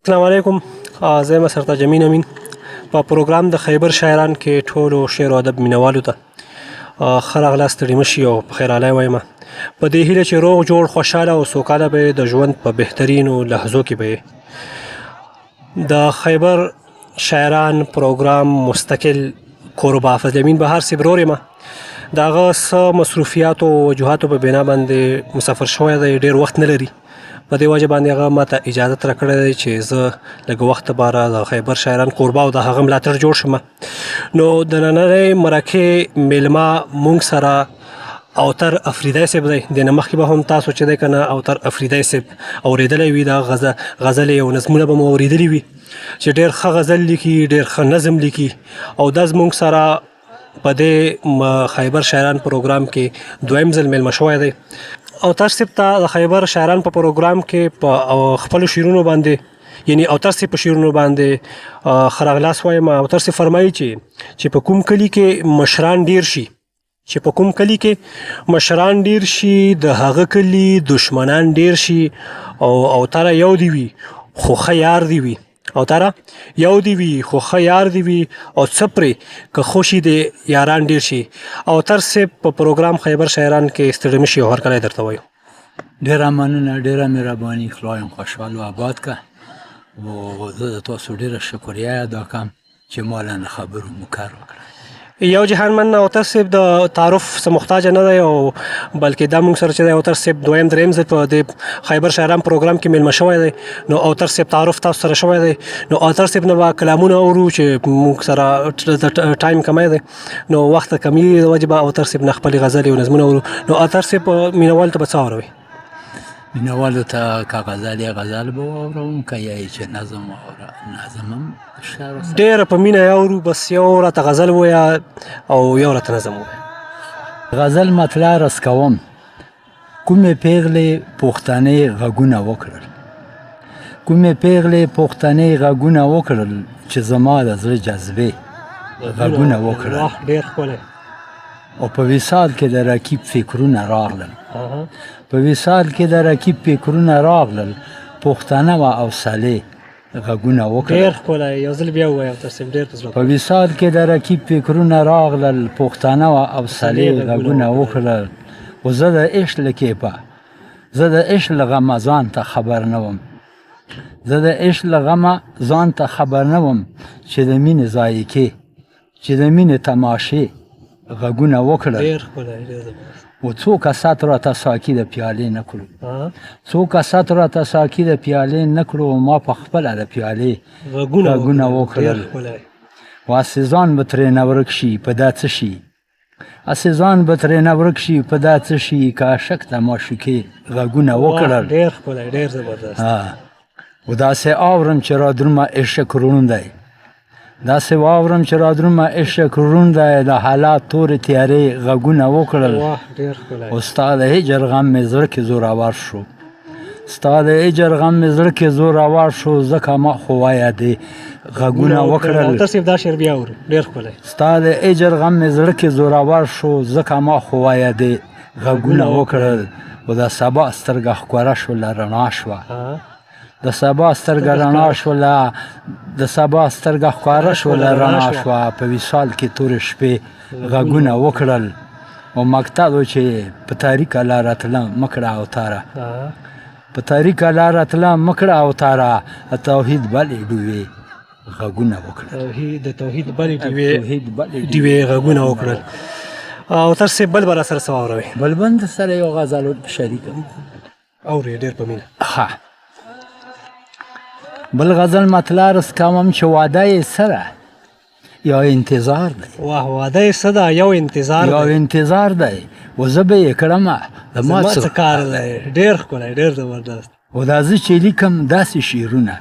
السلام علیکم، زه یم سرتاج امین امین په پروګرام د خیبر شاعران کې ټولو شعر او ادب مینوالو ته ښه راغلاست، ستړي مه شي او په خیر راغلی وایم. په دې هیله چې روغ جوړ، خوشحاله او سوکاله به د ژوند په بهترینو لحظو کې به. د خیبر شاعران پروګرام مستقل کوربه فضل امین بهار صاحب ورور یم. د هغه څه مصروفیاتو او وجوهاتو په بنا باندې مسافر شوی دی، ډېر وخت نه لري. په دې وجه باندې هغه ماته اجازه راکړې دی چې زه لږ وخت لپاره د خیبر شاعران کوربه او د هغه ملاتړ جوړ شم. نو د نننۍ مرکې میلمه مونږ سره اوتر افریدی صاحب دی. د نه مخکې به هم تاسو چې دی که نه اوتر افریدی صاحب اورېدلی وي، دا غزلې او نظمونه به مو اورېدلي وي چې ډېر ښه غزل لیکي، ډېر ښه نظم لیکي، او دا زمونږ سره په دې خیبر شاعران پروګرام کې دویم ځل میلمه شوی دی. اوتر صاحب ته د خیبر شاعران په پروګرام کې په خپلو شعرونو باندې، یعنی اوتر صاحب په شعرونو باندې ښه راغلاست وایم. اوتر صاحب فرمایي چې په کوم کلي کې مشران ډیر شي، چې په کوم کلي کې مشران ډیر شي، د هغه کلي دشمنان ډیر شي، او اوتره یو دی وي خو ښه یار دی وي، اوتره یو دی وي خو ښه یار دی وي، او څه پرې که خوشي دی یاران ډیر شي. اوتر صاحب، په پروګرام خیبر شاعران کې ستړي مه شي او هرکلی درته وایو. ډېره مننه، ډېره مهرباني. خدایم خوشحال او آباد که. او زه د تاسو ډېره شکریه ادا کوم چې ما له خبرو موکه راکړه. یو جهان مننه. اوتر صاحب د تعارف څه محتاج نه دی، او بلکې دا موږ سره چې دی اوتر صاحب دویم دریم ځل په دې خیبر شاعران پروګرام کې میلمه شوی دی. نو اوتر صاحب تعارف تاسو سره شوی دی، نو اوتر صاحب نه به کلامونه اورو چې موږ سره ټایم کمی دی، نو وخت کمی د وجې به اوتر صاحب نه خپلې غزلې او نظمونه اورو. نو اوتر صاحب، مینوال ته به څه اوروي؟ مینوالو ته که غزل یا غزل به واوروم، که یا یې چې نظم واوره، نظم هم شته ورسره. ډېره په مینه یې اورو، بس یو راته غزل ووایه او یو راته نظم ووایه. غزل مطلع عرض کوم. کومې پیغلې پښتنې غږونه وکړل، کومې پیغلې پښتنې غږونه وکړل چې زما د زړه جذبې غږونه وکړل. واه، ډېر ښکلی. او په وصال کې د رقیب فکرونه راغلل، په وصال کې د رقیب فکرونه راغلل، پښتنه وه او سلې غږونه وکړل. ډېر ښکلی، یو ځل بیا ووایه اوتر صاحب، ډېر په زړه. په وصال کې د رقیب فکرونه راغلل، پښتانه وه او سلې غږونه وکړل. خو زه د عشق له کیفه، زه د عشق له غمه ځان ته خبر نه وم، زه د عشق له غمه ځان ته خبر نه وم چې د مینې ذایقې، چې د مینې تماشې غږونه وکړل. ډېر ښکلی، ډېر زبردست. و څو کسات راته ساکي د پیالې نه کړو، څو کسات راته ساکي د پیالې نه کړو، ما په خپله د پیالې غږونه غږونه وکړل. ډېر ښکلی. و هسې ځان به ترېنه ورک شي په دا څه شي، هسې ځان به ترېنه ورک شي په دا څه شي، که عاشق ته معشوقې غږونه وکړل. ډېر ښکلی، ډېر زبردست. و داسې اورم چې رادرومه عشق روڼ دی، داسې واورم چې رادرومه عشق روڼ دی، د حالات تورې تیارې غږونه وکړل. واه، ډېر ښکلی. او ستا د هجر غم مې زړه کې زورور شو، ستا د هجر غم مې زړه کې زورور شو، ځکه ما خو وایه دې غږونه وکړل. اوتر صاحب دا شعر بیا اورو، ډېر ښکلی. ستا د هجر غم مې زړه کې زورور شو، ځکه ما خو وایه دې غږونه وکړل. او د سبا سترګه ښکاره شوله رڼا شوه، د سبا سترګه رڼا شوله، د سبا سترګه ښکاره شوله رڼا شوه، په وصال کې تورې شپې غږونه وکړل. او مکتب و چې په تاریکه لاره تله مه کړه اوتاره، په تاریکه لاره تله مه کړه اوتاره، د توحید بلې ډوې غږونه وکړل. توحید، د توحید بلې ډیوې، توحید بلې ډیوې غږونه وکړل. او تر څه بل به را سره څه واوروي؟ بل بند سره یو غزل شریک اوري، ډېر په مینه. ښه، بل غزل مطلع عرض کوم چې واده یې سره یا انتظار دی. واه، واده یې څه ده یو انتظار یو دی، انتظار دی، و زه به یې کړم د ما زما څه څه کار دی. ډېر ښکلی، ډېر زبردست. و دا زه چې لیکم داسې شعرونه،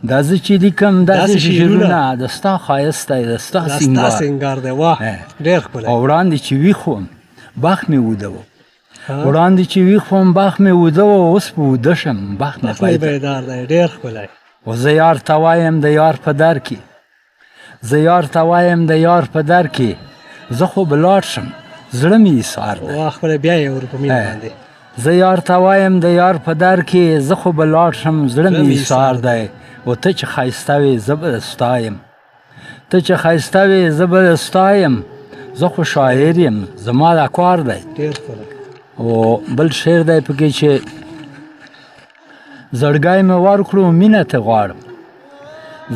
دا زه چې لیکم داسې داسې شعرونه، شعرونه، د ستا ښایست دی، د ستا دا ستا سینګار سینګار دی. واه، ډېر ښکلی. او وړاندې چې ویښ وم بخت مې وده و، وړاندې چې ویښ وم بخت مې وده و، اوس په وده شم بخت مې بخت مې پیدا بیدار دی. ډېر ښکلی. و زه یار ته وایم د یار په در کې، زه یار ته وایم د یار په در کې، زه خو به لاړ شم زړه مې ایسار دی. واه، ښکلی، بیا یې اورو په مینه باندې. زه یار ته وایم د یار په در کې، زه خو به لاړ شم زړه مې ایسار دی. او ته چې ښایسته وې زه به ستا یم، ته چې ښایسته وې زه به ستا یم، زه خو شاعر یم، زما دا کار دی. ډېر ښکلی. او بل شعر دی پکې چې زړګی مې ورکړو مینه ته غواړم،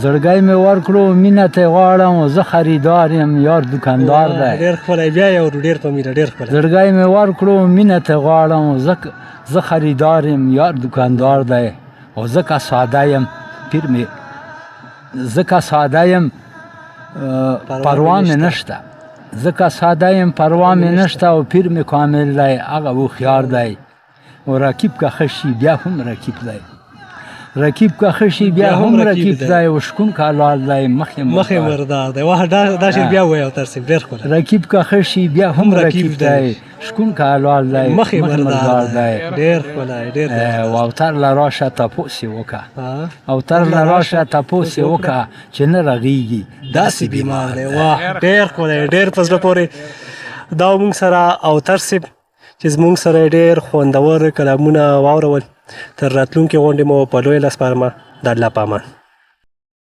زړګی مې ورکړو مینه ته غواړم، زه خریدار یم یار دکاندار دی. ډېر ښکلی، بیا یې اورو، ډېر په مینه، ډېر ښکلی. زړګی مې ورکړو مینه ته غواړم، زه خریدار یم یار دکاندار دی، او ځکه ساده یم پیر مې، ځکه ساده یم پروا مې نشته، ځکه ساده یم پروا مې نشته، او پیر مې کامل دی هغه هوښیار دی، او رقیب که ښه شي بیا هم رقیب دی، رقیب که ښه شي بیا هم رقیب دی، او شکون که حلال دی مخ یې مخ یې مردار دی. واه، دا شعر بیا ووایه اوتر صاحب، ډېر ښکلی. رقیب که ښه شي بیا هم رقیب دی، شکون که حلال دی مخ یې مردار دی. ډېر ښکلی، ډېر. او تر له راشه تپوس یې وکړه، او تر له راشه تپوس یې وکړه چې نه رغېږي داسې بیمار دی. واه، ډېر ښکلی، ډېر په زړه پورې. دا موږ سره اوتر صاحب چې زموږ سره ډېر خوندور کلامونه واورول. تر راتلونکې غونډې مو په لوی لاس سپارمه، د الله په امان.